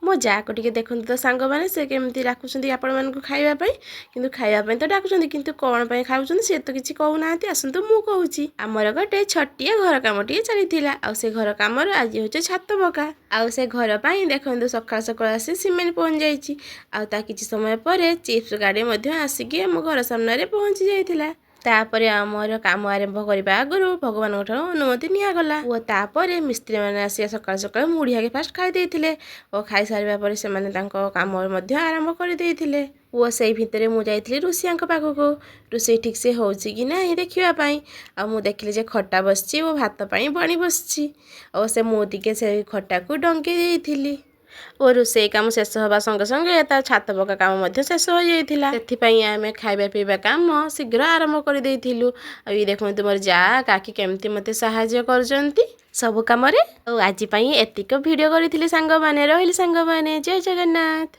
ମୋ ଯାଆକୁ ଟିକେ ଦେଖନ୍ତୁ ତ ସାଙ୍ଗମାନେ, ସେ କେମିତି ଡାକୁଛନ୍ତି ଆପଣମାନଙ୍କୁ ଖାଇବା ପାଇଁ। କିନ୍ତୁ ଖାଇବା ପାଇଁ ତ ଡାକୁଛନ୍ତି, କିନ୍ତୁ କ'ଣ ପାଇଁ ଖାଉଛନ୍ତି ସେ ତ କିଛି କହୁନାହାନ୍ତି। ଆସନ୍ତୁ, ମୁଁ କହୁଛି। ଆମର ଗୋଟେ ଛୋଟିଆ ଘର କାମଟିଏ ଚାଲିଥିଲା ଆଉ ସେ ଘର କାମର ଆଜି ହେଉଛି ଛାତ ପକା। ଆଉ ସେ ଘର ପାଇଁ ଦେଖନ୍ତୁ, ସକାଳୁ ସକାଳୁ ଆସି ସିମେଣ୍ଟ ପହଞ୍ଚି ଯାଇଛି ଆଉ ତା କିଛି ସମୟ ପରେ ଚିପ୍ସ ଗାଡ଼ି ମଧ୍ୟ ଆସିକି ଆମ ଘର ସାମ୍ନାରେ ପହଞ୍ଚି ଯାଇଥିଲା। ତାପରେ ଆମର କାମ ଆରମ୍ଭ କରିବା ଆଗରୁ ଭଗବାନଙ୍କ ଠାରୁ ଅନୁମତି ନିଆଗଲା ଓ ତାପରେ ମିସ୍ତ୍ରୀମାନେ ଆସି ସକାଳୁ ସକାଳୁ ମୁଢ଼ି ଆଗେ ଫାଷ୍ଟ ଖାଇ ଦେଇଥିଲେ ଓ ଖାଇସାରିବା ପରେ ସେମାନେ ତାଙ୍କ କାମ ମଧ୍ୟ ଆରମ୍ଭ କରିଦେଇଥିଲେ। ଓ ସେଇ ଭିତରେ ମୁଁ ଯାଇଥିଲି ରୋଷେଇଆଙ୍କ ପାଖକୁ, ରୋଷେଇ ଠିକ୍ସେ ହେଉଛି କି ନାହିଁ ଦେଖିବା ପାଇଁ। ଆଉ ମୁଁ ଦେଖିଲି ଯେ ଖଟା ବସିଛି ଓ ଭାତ ପାଇଁ ପାଣି ବସିଛି ଓ ସେ ମୁଁ ଟିକେ ସେଇ ଖଟାକୁ ଡଙ୍କେଇ ଦେଇଥିଲି। ଓ ରୋଷେଇ କାମ ଶେଷ ହେବା ସଙ୍ଗେ ସଙ୍ଗେ ତା ଛାତ ପକା କାମ ମଧ୍ୟ ଶେଷ ହୋଇଯାଇଥିଲା। ସେଥିପାଇଁ ଆମେ ଖାଇବା ପିଇବା କାମ ଶୀଘ୍ର ଆରମ୍ଭ କରିଦେଇଥିଲୁ। ଆଉ ଇଏ ଦେଖନ୍ତୁ, ମୋର ଯାଆ କାକି କେମିତି ମୋତେ ସାହାଯ୍ୟ କରୁଛନ୍ତି ସବୁ କାମରେ। ଆଉ ଆଜି ପାଇଁ ଏତିକ ଭିଡ଼ିଓ କରିଥିଲି ସାଙ୍ଗମାନେ। ରହିଲି ସାଙ୍ଗମାନେ, ଜୟ ଜଗନ୍ନାଥ।